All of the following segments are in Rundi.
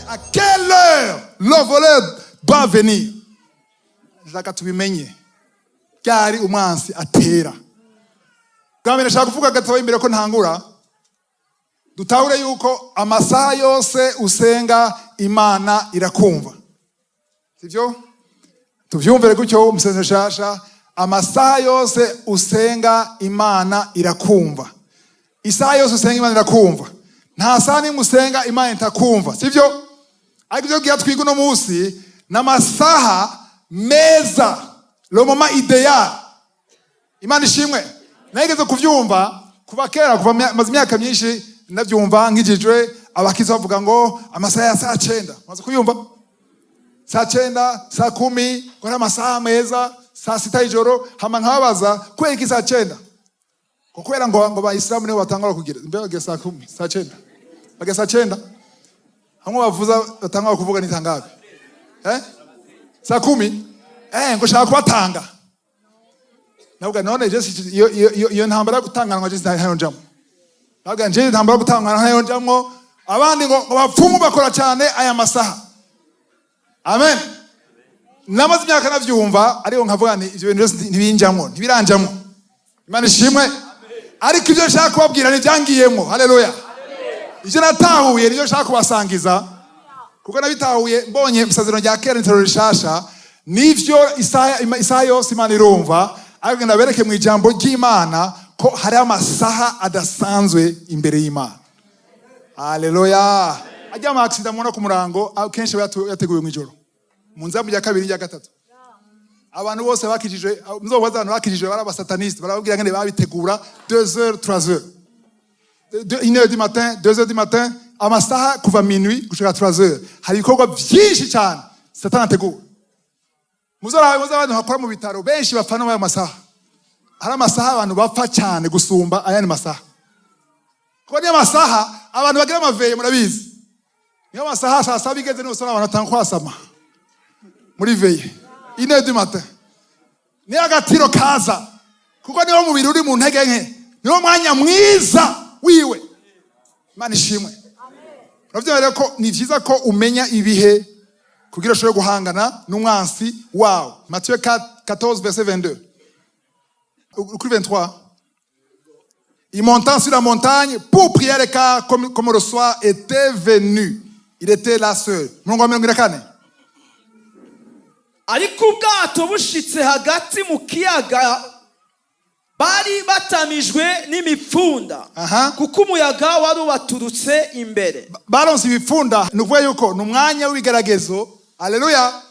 À quelle heure le voleur doit venir? Reka tubimenye ryari umwansi atera. Bwa mbere nshaka kuvuga gatoya imbere ko ntangura, dutahure yuko amasaha yose usenga Imana irakumva, sibyo? Tuvyumvire gutyo, umusenzi shasha. Amasaha yose usenga Imana irakumva. Isaha yose usenga Imana irakumva. Nta saha nimwe usenga Imana itakumva, sibyo? Ariko ibyo tugiye twiga uno munsi ni amasaha meza, le moment idéal. Imana ishimwe. Nageze kuvyumva kuva kera, kuva maze imyaka myinshi ndavyumva nkijijwe, abakiza bavuga ngo amasaha ya saa 9. Maze kuyumva saa 9, saa 10, ngo ari amasaha meza, saa 6 y'ijoro. Hama nkababaza kubera iki saa 9? Ngo kubera ngo bayisilamu nibo batangura kugira mbe bagiye saa 10, saa 9, bagiye saa 9. Hamwe bavuza, batangura kuvuga ni tangapi? Saa 10. Ngo shaka kubatanga. Navuga none je iyo ntambara yo gutanganwa je ntayo njamwo. Navuga nje intambara yo gutanganwa ntayo njamwo. Abandi ngo bapfumu bakora cyane aya masaha. Amen. Namaze imyaka navyumva, ariko nkavuga nti ivyo bintu byose ntibinjamwo, ntibiranjamwo. Imana ishimwe. Ariko ibyo nshaka kubabwira ntibyangiyemwo. Haleluya. Ibyo natahuye nibyo nshaka kubasangiza, kuko nabitahuye mbonye isezerano rya kera n'isezerano rishasha. Nivyo, isaha yose Imana irumva, ariko ndabereke mu ijambo ry'Imana ko hari amasaha adasanzwe imbere y'Imana. Haleluya. Ajya ama accident mubona ku murango kenshi aba yateguwe mu ijoro, mu nzamu rya kabiri, rya gatatu. Abantu bose bakijijwe, muzobaza abantu bakijijwe bari abasatanistes, barababwira ngene babitegura 2 heures, 3 heures, 1 heure du matin, 2 heures du matin, amasaha kuva minuit gushika 3 heures, hari ibikorwa byinshi cyane Satani ategura. Muzorabe, muze abantu bakora mu bitaro benshi bapfa no muri ayo masaha. Hari amasaha abantu bapfa cyane gusumba ayandi masaha, kuko niyo masaha abantu bagira ama veillées. Murabizi, niyo masaha saa 7 igeze niho usanga abantu batanga kwasama muri veillée. 1 heure du matin niyo agatiro kaza, kuko niwo mubiri uri mu ntege nke, niwo mwanya mwiza wiwe. Imana ishimwe. Uravyumva rero ko ni vyiza ko umenya ibihe kugira ushobore guhangana n'umwansi wawe. Matthieu 4, 14 verset 22 kuri 23. Il montant sur la montagne pour prier à l'écart, comme le soir était venu, il était là seul. Murongo wa 44. Ariko ubwato bushitse hagati mu kiyaga, bari batamijwe n'imipfunda, kuko umuyaga wari ubaturutse imbere. Baronse ibipfunda, ni ukuvuga yuko ni umwanya w'ibigeragezo. Haleluya.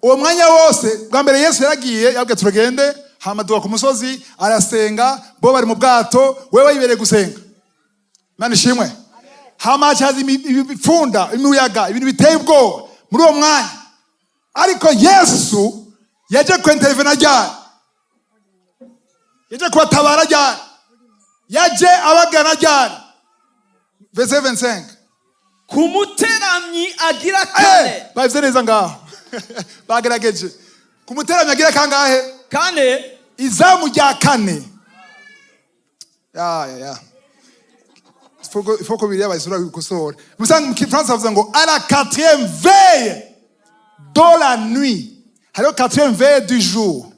Uwo mwanya wose, bwa mbere Yesu yaragiye, yabwiye turagende, hama duga ku musozi arasenga. Bo bari mu bwato, wewe yibereye gusenga. Imana ishimwe. Hama hacaza ibipfunda, imiyaga, ibintu biteye ubwoba muri uwo mwanya. Ariko Yesu yaje kwintervena ryari? Yaje kubatabara ryari? Yaje abagana ryari? Verset 25. Ku muteramyi agira kane. Babivuze neza ngaho, bagerageje. Ku muteramyi agira kangahe? Kane. Izamu rya kane. Ya ya ya, il faut ko biriya bayisura bikosore. Musanga mu Kifaransa bavuze ngo à la quatrième veille de la nuit. Hariho quatrième veille du jour.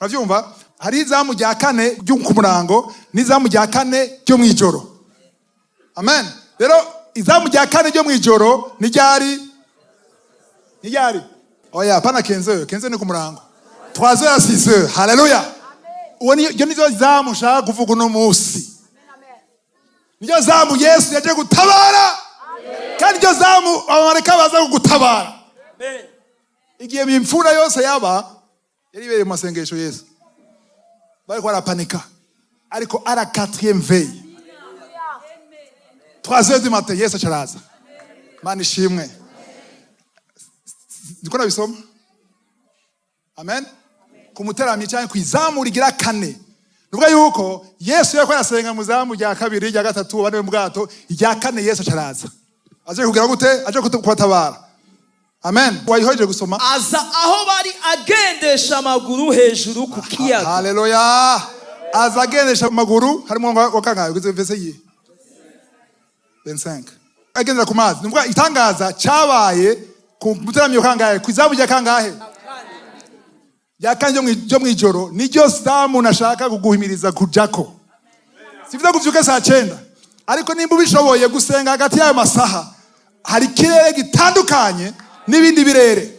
Uravyumva, hari izamu rya kane ryo ku murango n'izamu rya kane ryo mw'ijoro. Amen. Rero izamu rya kane ryo mw'ijoro ni ryari? Ni ryari? Oya, pana 15, 15 ni ku murango. 3 heures à 6 heures. Haleluya. Uwo ni ryo nizo zamu nshaka kuvuga uno munsi. Niryo zamu Yesu yaje gutabara, kandi iryo zamu abamarayika baza kugutabara. Igihe imfura yose yaba yari ibereye mu masengesho, Yesu bariko barapanika, ariko à la quatrième veille, 3 heures du matin, Yesu acaraza. Mana ishimwe. Ndiko nabisoma. Amen. Ku muteramyi cyangwa ku izamu rigira kane, nuvuga yuko Yesu yariko arasenga mu zamu rya kabiri, rya gatatu, abandi mu bwato. Irya kane Yesu acaraza. Aje kugira gute? Aje kubatabara. Amen. Wayihojeje gusoma. Aza aho bari agendesha amaguru hejuru ku kiyaga. Haleluya. Aza agendesha amaguru. Harimo wa kangahe? Ugize verset yi 25. Agendera ku mazi. Ni ukuvuga itangaza cyabaye ku muteramyo kangahe? Ku izamu rya kangahe? Rya kane ryo mw'ijoro. Niryo samu nashaka kuguhimiriza kujako. Sivuze ngo uvyuke saa 9, ariko nimba ubishoboye gusenga hagati y'ayo masaha, hari ikirere gitandukanye n'ibindi birere.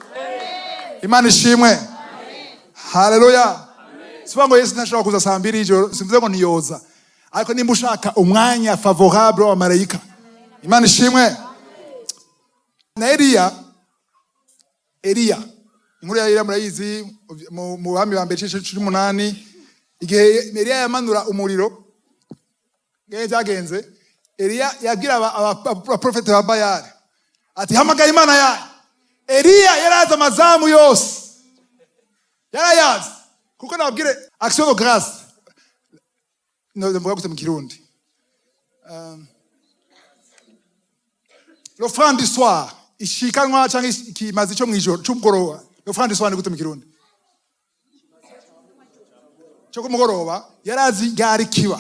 Imana ishimwe, haleluya. Sivuga ngo Yesu ntashobora kuza saa 2 y'ijoro, simvuze ngo ntiyoza, ariko nimba ushaka umwanya favorable wa marayika. Imana ishimwe. Na Eliya, Eliya, inkuru ya Eliya murayizi mu Bami ba Mbere igice 18, igihe Eliya yamanura umuriro, ngene byagenze. Eliya yabwira abaprofete ba Bayali ati: "Hamagara Imana yanyu." Eliya yarazi amazamu yose, yarayazi, kuko nababwire action de grâce, no mvuga gute mu Kirundi? L'offrande du soir, ishikanwa cyangwa ikimazi cyo mwijoro, cy'umugoroba. L'offrande du soir ni gute mu Kirundi? Cyo kumugoroba. Yarazi ryari kiba,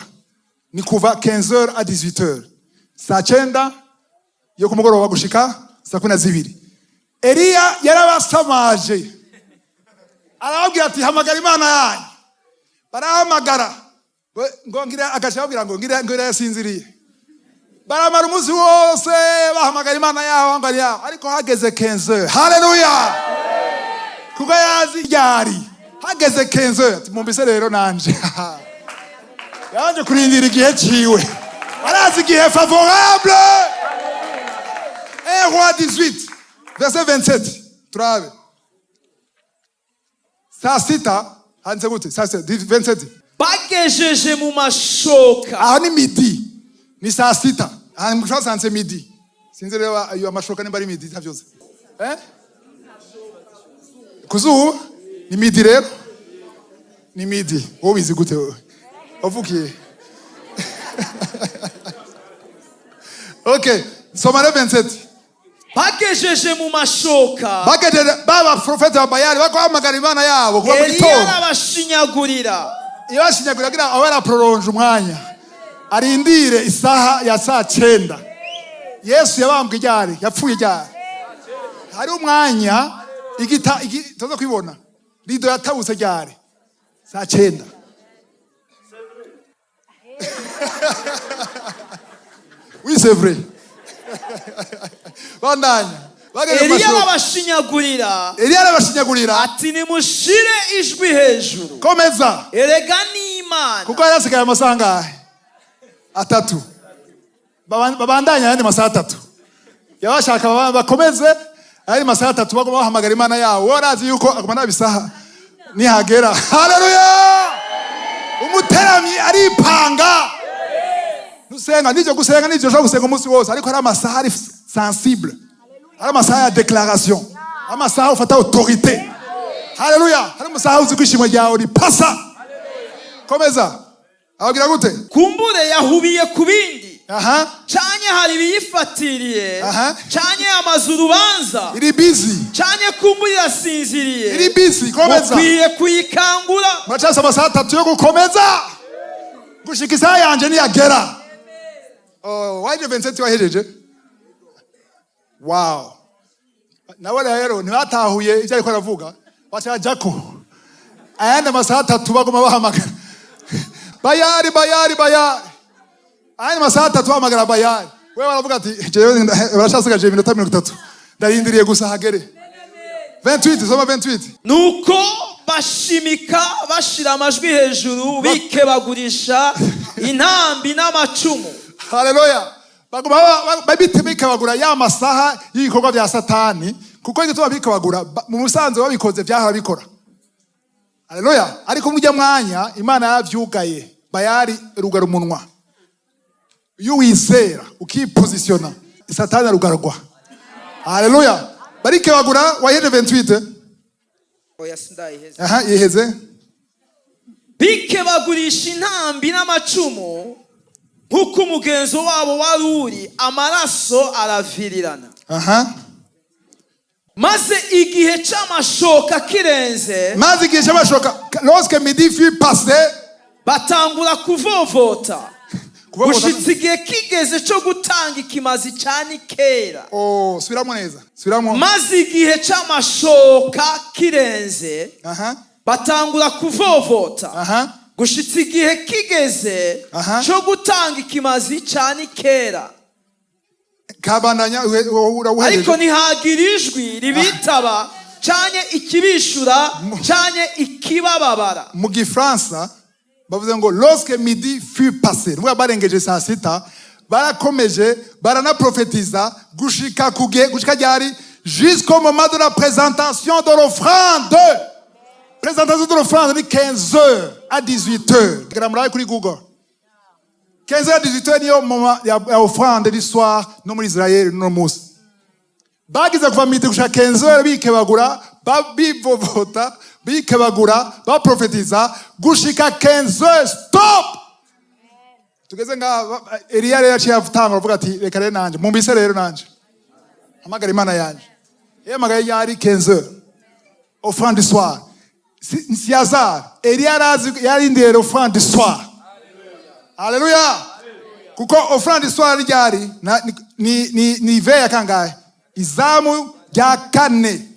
ni kuva 15h à 18h, saa 9 yo kumugoroba gushika saa 12. Eliya yarabasamaje, arababwira ati: "Hamagara Imana yanyu." Barahamagara ngo ngira, agaca ababwira ngo ngira ngo yasinziriye. Baramara umunsi wose bahamagara Imana yaho ngo ari yaho, ariko hageze 15, haleluya, kuko yazi ryari. Hageze 15, ati: "Mumbise rero nanje." Yabanje kurindira igihe ciwe, arazi igihe favorable. 1 Roi 18 verset 27, turabe. Saa 6 handitse gute? Saa 6 27. Bagejeje mu mashoka. Aho ni midi, ni saa 6. Aha mu Gifaransa handitse midi, sinzi rero ayo amashoka nimba ari midi ntavyose. Kuzuba ni midi rero, ni midi. Wowe ubizi gute? Wowe wavukiye? Okay, soma rero 27. Bagejeje mu mashoka, Bagejeje baba profeta ba Bayali baguhamagara Imana yabo kuva mu Eliya gitondo, arabashinyagurira. Iyo bashinyagurira kugira abe araproronje umwanya, arindire isaha ya saa 9. Yesu yabambwe ryari? Yapfuye ryari? Hari umwanya igita tuza kwibona. Rido yatabutse ryari? Saa 9. Oui, c'est vrai. Bandanya. Bageze mu Eliya mashoka, arabashinyagurira, Eliya arabashinyagurira, ati: "Nimushire ijwi hejuru, Komeza. erega ni Imana." Kuko yari asigaye amasaha angahe? 3. Babandanya ayandi masaha 3. Yabashaka bakomeze ayandi masaha 3, baguma bahamagara Imana yawo. Wowe arazi yuko aguma nabisaha nihagera. Haleluya! Umuteramyi aripanga. Nusenga nivyo, gusenga nivyo, ushobora gusenga umunsi wose, ariko hari amasaha ari sensible, hari amasaha ya déclaration, hari amasaha ufata autorité. Haleluya! Hari amasaha uzi ko ishimwe ryawe ripasa. Komeza. Ababwira gute? Kumbure yahubiye ku bindi, canye hari ibiyifatiriye, canye yamaze urubanza, Iri busy. canye kumbure irasinziriye. Iri busy. Komeza. Mukwiye kuyikangura. Muracasa amasaha 3 yo gukomeza gushika isaha yanje niyagera. Oh, waje 27, wahejeje. Wow. Nabo rero ntibatahuye ibyo ariko aravuga, baca bajako ayandi amasaha 3, baguma bahamagara Bayari, Bayari, Bayari. Ayandi masaha 3 bahamagara Bayari. Wewe baravuga ati: "Jewe baracasigaje iminota 30, ndarindiriye gusa hagere." 28, soma 28. Nuko bashimika bashira amajwi hejuru, bikebagurisha intambi n'amacumu. Haleluya! Baguma bikabagura ya masaha y'ibikorwa bya Satani, kuko igituma bikabagura mu musanzu babikoze byahora bikora. Haleluya! Ariko mujya mwanya Imana yavyugaye, Bayari rugara umunwa. Iyo wizera ukipozisiona, Satani arugarwa. Haleluya! Barikebagura. Waheje 28? Oya, sindayiheze. Aha, yiheze. Bikebagurisha intambi n'amacumu nk'uko umugenzo wabo wari uri, amaraso aravirirana. Maze igihe c'amashoka kirenze, Maze igihe cy'amashoka, lorsque midi fut passé, batangura kuvovota. Kuvovota. Gushitsa igihe kigeze cyo gutanga ikimazi cya nikera. Oh, subiramo neza, subiramo. Maze igihe cy'amashoka kirenze, batangura kuvovota gushitsa igihe kigeze cyo gutanga ikimazi cya nikera. Kabandanya, urawuhejeje. Ariko ntihagira ijwi ribitaba canke ikibishura canke ikibababara. Mu Gifaransa bavuze ngo "lorsque midi fut passé", nubwo barengeje saa sita, barakomeje baranaprofetiza gushika kuge gushika ryari? Jusqu'au moment de la présentation de l'offrande. Présentation de l'offrande ni 15 heures à 18 heures. Gera murabe kuri Google, 15 heures à 18 heures niyo moment ya offrande du soir no muri Israel. No munsi bagize kuva midi gushika 15 heures bikebagura, bivovota, bikebagura, baprofetiza gushika 15 heures. Stop, tugeze ngaha. Eliya rero yaciye atanga avuga ati: "Reka rero nanje mumbise, rero nanje hamagara Imana yanje." Yahamagaye yari 15 heures, offrande du soir. Si hasard, Eliya arazi yarindiye l'offrande du soir. Haleluya! Kuko offrande du soir ryari ni veille ya kangahe? Izamu rya kane.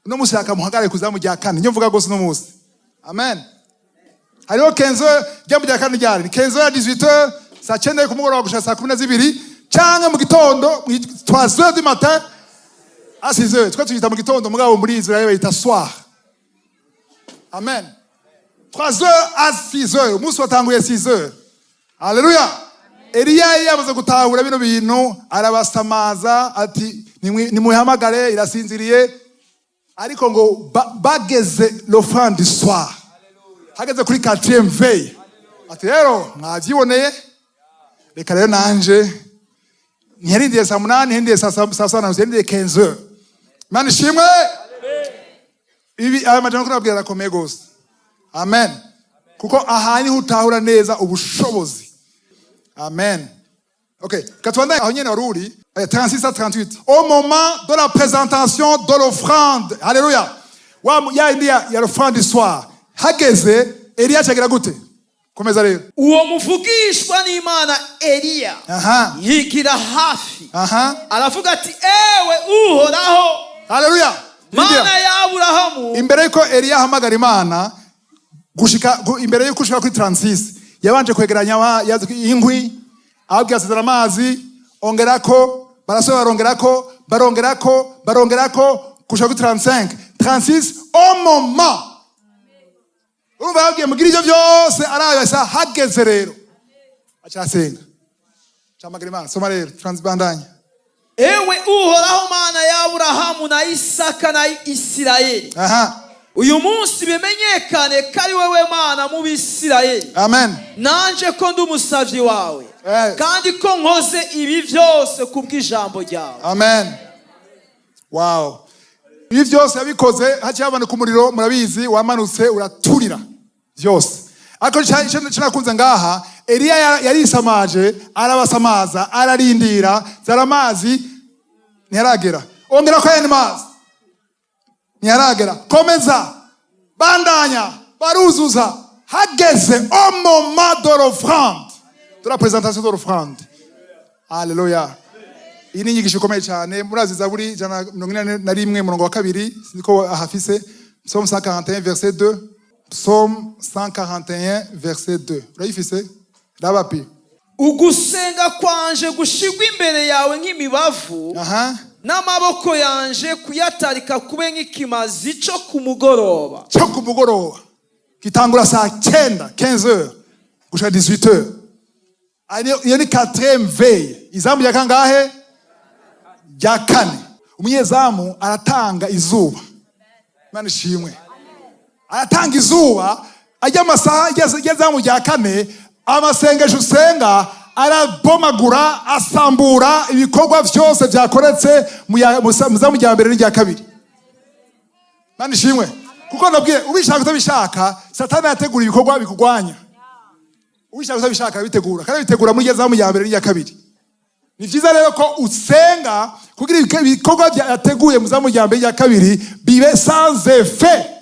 Uno musi yakamuhagare ku izamu rya kane, niyo mvuga gose uno musi. Amen. Hariho 15 heures, ryamu rya kane ryari ni 15 heures, 18 heures, saa cyenda ku mugoroba gushika saa 12, canke mu gitondo 3 heures du matin à 6 heures. Twe tuyita mu gitondo, mugabo muri Israel bayita soir. Amen. 3 heures à 6 heures, umunsi watanguye 6 heures. Haleluya! Eliya yari yamaze gutahura bino bintu, arabasamaza ati: "Nimuhamagare, irasinziriye." Ariko ngo bageze l'offrande du soir, hageze kuri quatrième veille, ati: "Rero mwavyiboneye, reka rero nanje." Ntiyarindiye saa 8, ntiyarindiye saa saba na nusu, yarindiye 15 heures. Imana ishimwe! Ibi aya majambo ko nababwira arakomeye gose. Amen. Kuko aha niho utahura neza ubushobozi. Amen. Ok, katubandanye aho nyene wari uri. 36 à 38, au moment de la présentation de l'offrande. Haleluya! Wa ya indi ya l'offrande du soir hageze, Eliya acagira gute? Komeza rero. Uwo muvugishwa n'Imana Eliya yigira hafi, aravuga ati: "Ewe Uhoraho, Haleluya! Mana ya Aburahamu." Imbere yuko Eliya ahamagara Imana, gushika imbere yuko ushika kuri 36, yabanje kwegeranya inkwi, ababwira asezera amazi, ongerako, barasubira barongerako, barongerako, barongerako gushika kuri 35, 36. Au moment, urumva, yababwiye mugira ivyo byose, arabasa hageze rero acasenga, acahamagara Imana. Soma rero, transbandanya. "Ewe Uhoraho, Mana ya Aburahamu na Isaka na Isirayeli, uyu munsi bimenyekane ko ari wowe Mana mu Bisirayeli, Amen. nanje ko ndi umusavyi wawe, kandi ko nkoze ibi byose kubw'ijambo ryawe." Amen. Wow. Ibi byose yabikoze haciye haboneka umuriro, murabizi, wamanutse uraturira byose. Ariko icyo nakunze ngaha, Eliya yarisamaje, arabasamaza, ararindira, zara amazi ntiyaragera, ongera ko ayandi mazi ntiyaragera, komeza, bandanya, baruzuza. Hageze au moment de l'offrande, de la présentation de l'offrande. Haleluya! Iyi ni inyigisho ikomeye cyane. Murazi Zaburi 141 umurongo wa 2, sinzi ko ahafise. Psaume 141 verset 2, Psaume 141 verset 2, urayifise? Rabapi. "Ugusenga kwanje gushigwa imbere yawe nk'imibavu, n'amaboko yanje kuyatarika kube nk'ikimazi cyo ku mugoroba." Cyo ku mugoroba gitangura saa cyenda, 15 heures gushika 18 heures. Iyo ni quatrième veille, izamu rya kangahe? Rya kane. Umunyezamu aratanga izuba. Imana ishimwe! Aratanga izuba ajya amasaha igeze mu rya kane. Amasengesho usenga arabomagura, asambura ibikorwa byose byakoretse mu zamu rya mbere n'irya kabiri. Imana ishimwe! Kuko ndabwiye, ubishaka utabishaka, Satani yategura ibikorwa bikugwanya. Ubishaka utabishaka, abitegura, kandi abitegura muri rya zamu rya mbere n'irya kabiri. Ni byiza rero ko usenga kugira ibikorwa yateguye mu zamu rya mbere n'irya kabiri bibe sans effet.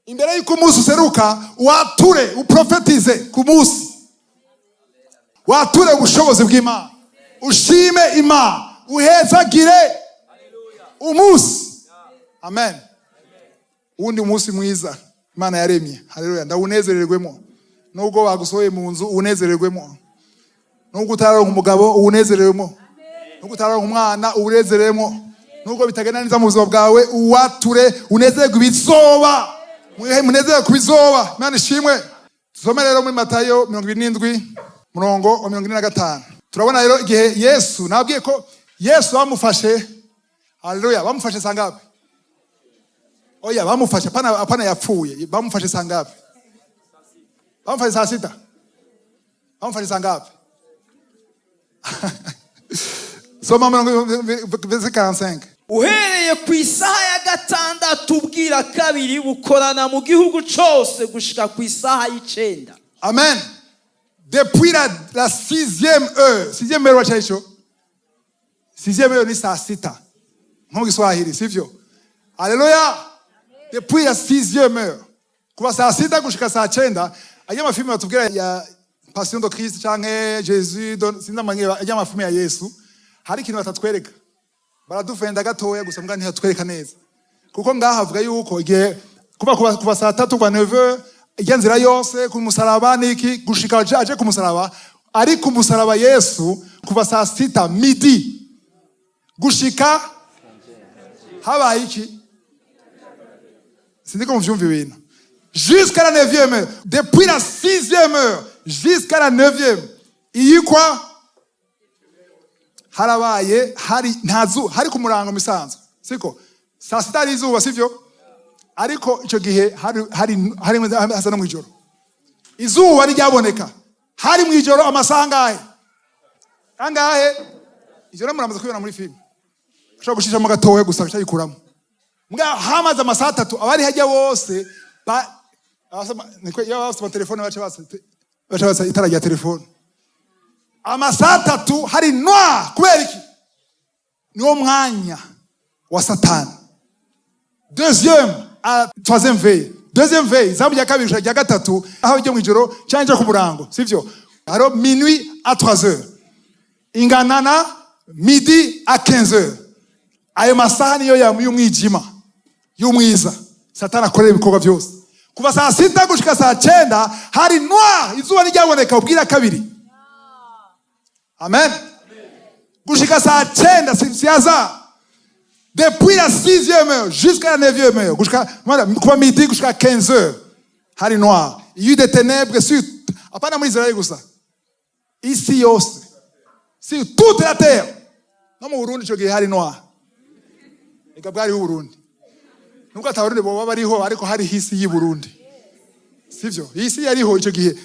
Imbere y'uko umunsi useruka, wature, uprofetize ku munsi. Wature ubushobozi bw'Imana, ushime Imana, uhezagire umunsi. Amen. Uwundi munsi mwiza Imana yaremye, haleluya, ndawunezererwemo. Nubwo bagusohoye mu nzu, uwunezererwemo. Nubwo utararonka umugabo, uwunezererwemo. Nubwo utararonka umwana, uwunezererwemo. Nubwo bitagenda neza mu buzima bwawe, uwature, unezererwe ibizoba. Munezerwe ku bizoba. Imana ishimwe. Tusome rero muri Matayo 27, murongo wa 45. Turabona rero igihe Yesu, nabwiye ko Yesu bamufashe, haleluya, bamufashe sangapi? Oya, bamufashe, apana, apana, yapfuye. Bamufashe sangapi? Bamufashe saa 6. Bamufashe sangapi? Soma mirongo verset 45. Uhereye ku isaha ya 6 ubwira kabiri, bukorana mu gihugu cose gushika ku isaha y'9. Amen. Depuis la sixième heure, sixième heure wacha hicho. Sixième heure ni saa 6. Nko mu Kiswahili, sivyo? Haleluya. Depuis la sixième heure. Kuva saa 6 gushika saa 9, ajya amafilme batubwira ya Passion de Christ canke Jésus, sinzi amanyera, ajya amafilme ya Yesu, hari ikintu batatwereka. Baradufenda gatoya gusa, mbwa ntihatwereka neza. Kuko ngaha avuga yuko igihe kuva saa 3, kuva 9, ijya nzira yose ku musaraba niki, gushika aje ku musaraba, ari ku musaraba Yesu kuva saa 6, midi, gushika habaye iki? Sinzi ko muvyumva ibintu. Jusqu'à la neuvième heure, depuis la sixième heure jusqu'à la neuvième, iyikwa harabaye hari nta hari ku murango misanzwe, siko? Saa 6 hari izuba, sivyo? Ariko icyo gihe hari hasa no mw'ijoro, izuba ntiryaboneka, hari mw'ijoro. Amasaha angahe? Angahe? Ijoro muramaze kubibona muri filime, ushobora gushishamo gatoya gusa ukayikuramo. Mbwa hamaze amasaha 3, abari hajya bose niko iyo bafite amatelefone baca basa itara rya telefone. Amasaha 3 hari noir. Kubera iki? Niwo mwanya wa Satani. Deuxième à troisième veille, deuxième veille, izamu rya kabiri gushika rya gatatu, aho ijya mw'ijoro cyangwa ijya ku murango, sivyo? Hariho minuit à 3 heures, ingana na midi à 15 heures. Ayo masaha niyo y'umwijima, y'umwiza, Satani akorera ibikorwa byose. Kuva saa 6 gushika saa 9 hari noir, izuba ntiryaboneka ubwira kabiri. Amen. Gushika saa 9, siaza depuis la sixième heure jusqu'à la neuvième heure, gushika voilà, kuva midi gushika 15 heures hari noir. Il y eut des ténèbres sur, apana muri Israel gusa, isi yose, sur toute la terre. No mu Burundi ico gihe hari noir. Eka bwariho Uburundi, nubwo atabarundi boba bariho, ariko hari isi y'i Burundi, sivyo? Isi yariho ico gihe.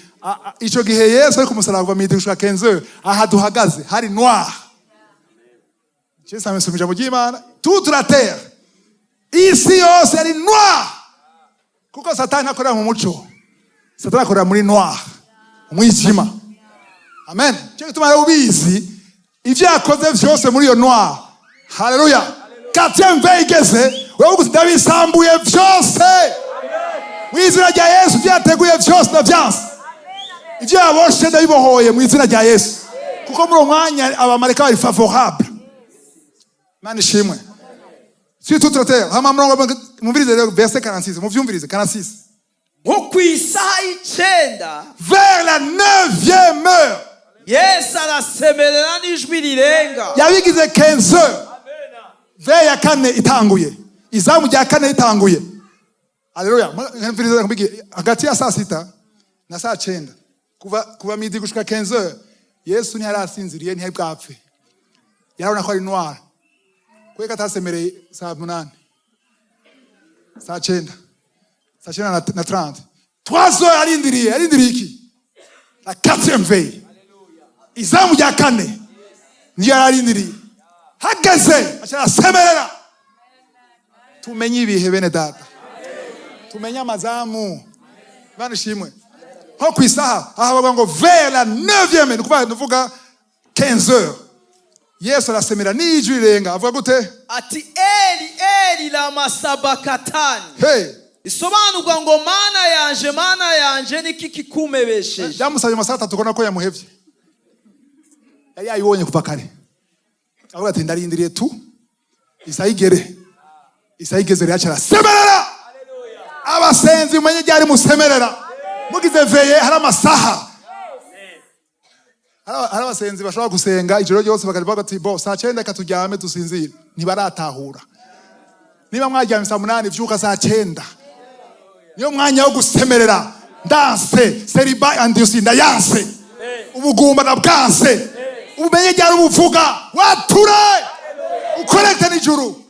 Ico gihe Yesu ari ku musaraba, kuva midi gushika 15 heures, aha duhagaze hari noir. Cyese nsoma ijambo ry'Imana. Toute la terre, isi yose yari noir, kuko Satani akorera mu muco, Satani akorera muri noir, umwijima. Amen. Cyo gituma rero ubizi ivyo yakoze vyose muri iyo noir. Haleluya. Quatrième veille igeze, uravuga uti: "Ndabisambuye vyose mu izina rya Yesu. Ivyo yateguye vyose ndavyanse, ivyo yaboshe ndabibohoye mu izina rya Yesu." Kuko muri uwo mwanya abamarayika bari favorable. Imana ishimwe. Sur toute la terre. Hama murongo, mumvirize rero verset 46, muvyumvirize 46. Nko ku isaha y'9, Vers la neuvième heure, Yesu arasemerera n'ijwi rirenga. Yabigize 15 heures, veille ya kane itanguye, izamu rya kane ritanguye. Haleluya. Mvirize nkubwire, hagati ya saa 6 na saa 9, kuva midi gushika 15 heures, Yesu ntiyari asinziriye, ntiyari bwapfe, yarabona ko ari noir. Kubera ko atasemereye saa 8, saa 9, saa 9 na 30, 3 heures, arindiriye. Arindiriye iki? La quatrième veille, izamu rya kane niyo yari arindiriye. Hageze aca arasemerera. Tumenye ibihe, bene data, tumenye amazamu. Imana ishimwe. Nko ku isaha aha bavuga ngo vers la neuvième, ni ukuvuga 15 heures, Yesu arasemera n'ijwi rirenga. Avuga gute? Ati: "Eli, Eli, lama sabakatani?" Hey. Isobanurwa ngo: "Mana yanje, Mana yanje, niki kikumpebesheje?" Byamusabye amasaha 3 kubona ko yamuhevye. Yari yayibonye kuva kare, avuga ati: "Ndarindiriye tu isaha igere." Isaha igeze rero, arasemerera. Abasenzi, mumenye ryari musemerera. Mugize veillée, hari amasaha. Hari abasenzi bashobora gusenga ijoro ryose, bakavuga bati: "Bo, saa 9 reka turyame dusinzire." Ntibaratahura. Niba mwaryamye saa 8, vyuka saa 9, niyo mwanya wo gusemerera. Ndanse célibat indouci, ndayanse. Ubugumba ndabwanse. Ubumenye ryari ubuvuga, wature uconnecte n'ijuru.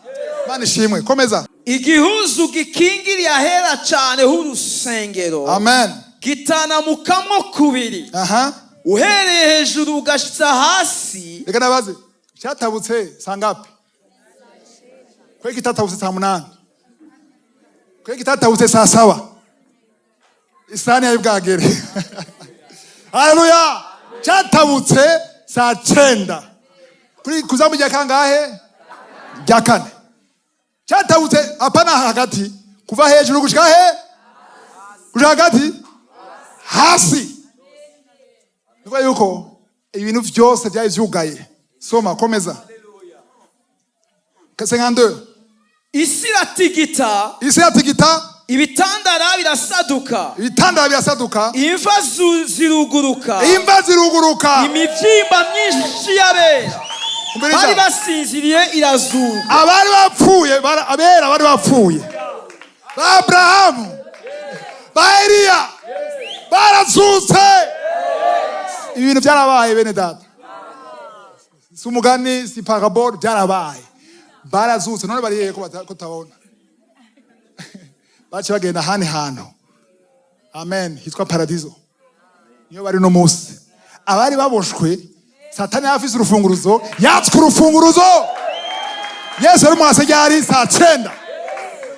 Mana ishimwe. Komeza. Igihuzu gikingiriye ahera cyane h'urusengero Amen. gitanamukamwo kubiri, uhereye hejuru ugashitsa hasi. Reka nabaze: cyatabutse saa ngapi? Kwe kitatabutse saa 8? Kwe kitatabutse saa 7? Isani yari bwagere. Haleluya! Cyatabutse saa 9 kuri kuzamu rya kangahe? Rya kane. Cyatabutse, apana hagati, kuva hejuru gushika he? Gushika hagati, hasi. Ni yuko ibintu byose byari vyugaye. Soma, komeza. 52. Isi iratigita. Isi yatigita. Ibitandara birasaduka. Ibitandara birasaduka. Imva ziruguruka. Imva ziruguruka. Imibyimba myinshi y'abera Umviriza. bari basinziriye irazuka. Abari bapfuye, abera bari bapfuye, ba Aburahamu, ba Eliya, barazutse. Ibintu byarabaye, bene data, si umugani, si parabole, byarabaye. Barazutse. None bari hehe ko tutabona? Baciye bagenda ahandi hantu, amen, hitwa paradizo, niyo bari no munsi. Abari baboshwe, Satani yari afise urufunguruzo, yatswe urufunguruzo. Yesu ari muhase ryari? Saa 9,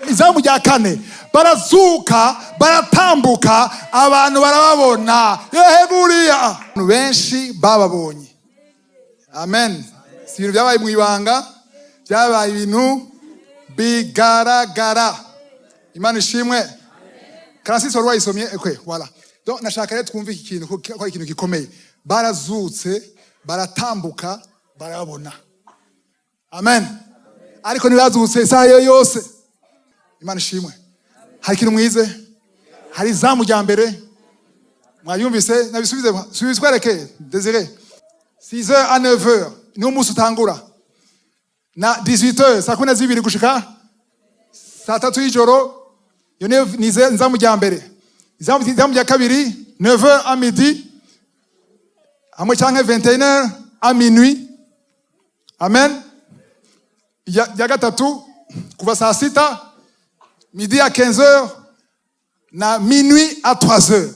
izamu rya kane. Barazuka, baratambuka, abantu barababona. Yehe, buriya abantu benshi bababonye. Amen. Si ibintu byabaye mu ibanga, byabaye ibintu bigaragara. Imana ishimwe. Karasisi, wari wayisomye ekwe? Voilà. Donc nashaka rero twumve iki kintu, ko ari ikintu gikomeye. Barazutse, baratambuka, barabona. Amen. Ariko ntibazutse isaha yo yose. Imana ishimwe. Hari ikintu mwize, hari izamu rya mbere mwayumvise. Nabisubize, subizwereke Desire. 6 heures à 9 heures niwo umunsi utangura, na 18 heures, saa 12 gushika saa 3 y'ijoro. Iyo niyo ni izamu rya mbere. Izamu rya kabiri, 9 heures à midi hamwe canke 21 heures à minuit. Amen. Rya gatatu, kuva saa 6, midi à 15 heures na minuit à 3 heures.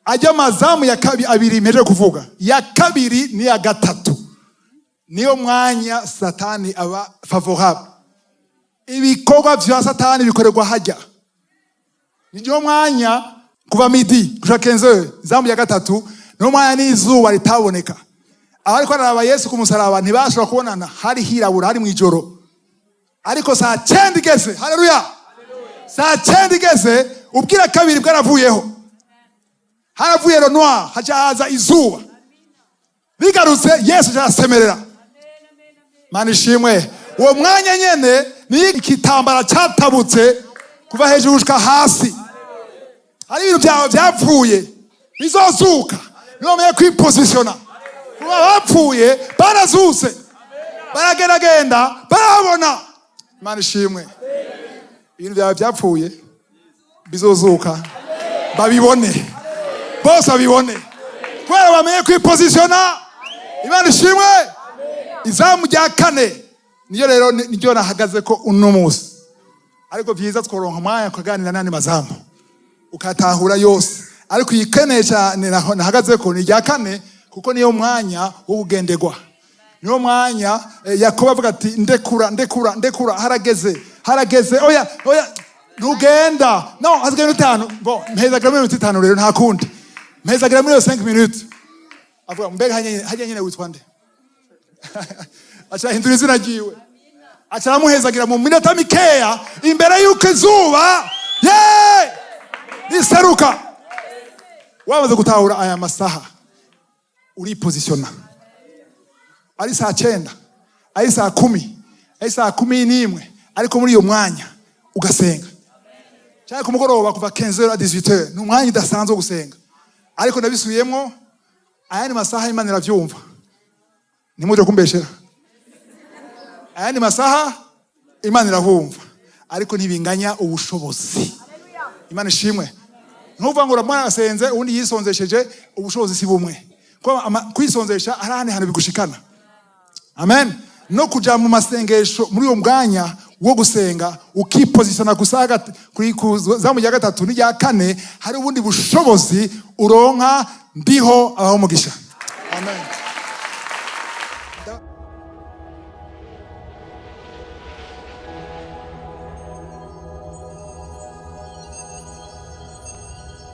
Ajya amazamu ya abiri mpejeje kuvuga, ya kabiri n'iya gatatu, niyo mwanya Satani aba favorable. Ibikorwa vya Satani bikorerwa hajya. Niyo mwanya kuva midi gushika 15 heures, izamu ya gatatu, niwo mwanya n'izuba ritaboneka. Abariko bararaba Yesu ku musaraba ntibashobora kubonana, hari hirabura, hari mw'ijoro. Ariko saa 9 igeze, haleluya, saa 9 igeze, ubwira kabiri bwaravuyeho, haravuye le noir, haca haza izuba. Bigarutse, Yesu arasemerera. Mana ishimwe. Uwo mwanya nyene ni igitambara cyatabutse kuva hejuru gushika hasi. Hari ibintu byawe byapfuye bizozuka niba kwipositionna. Kuba bapfuye barazutse, baragendagenda, barabona. Imana ishimwe. Ibintu byawe byapfuye bizozuka, babibone bose, babibone kubera bamenye kwipositionna. Imana ishimwe. Izamu rya kane niyo rero niryo nahagaze ko uno munsi, ariko byiza tworonka umwanya kuganira n'andi mazamu ukatahura yose. Ariko iyikeneye cyane nahagaze ko ni irya kane, kuko niyo mwanya wo kugenderwa, niwo mwanya Yakobo avuga ati: "Ndekura, ndekura, ndekura, harageze, harageze." Oya, oya, ntugenda, no hasigaye iminota 5. Bon, mpezagira muri minota 5 rero, nta kundi, mpezagira muri iyo 5 minutes. Avuga: "Mbega hajya nyene witwa nde?" Aca ahindura izina ryiwe, aca aramuhezagira mu minota mikeya imbere y'uko izuba ye riseruka. Wamaze gutahura aya masaha, uripositionna. Ari saa 9, ari saa 10, ari saa 11, ariko muri iyo mwanya ugasenga, cyangwa ku mugoroba kuva 15h à 18h, ni umwanya udasanzwe wo gusenga. Ariko ndabisubiyemo, ayandi masaha Imana iravyumva, ntimuje kumbeshera. Ayandi masaha Imana irahumva, ariko ntibinganya ubushobozi. Imana ishimwe. Ntuvuga ngo uramwana asenze, uwundi yisonzesheje, ubushobozi si bumwe. Kuko kwisonzesha hari ahandi hantu bigushikana. Amen. No kuja mu masengesho muri uwo mwanya wo gusenga, ukipositiona gusaga kuri zamu rya gatatu n'irya kane, hari ubundi bushobozi uronka. Ndiho abaho umugisha. Amen.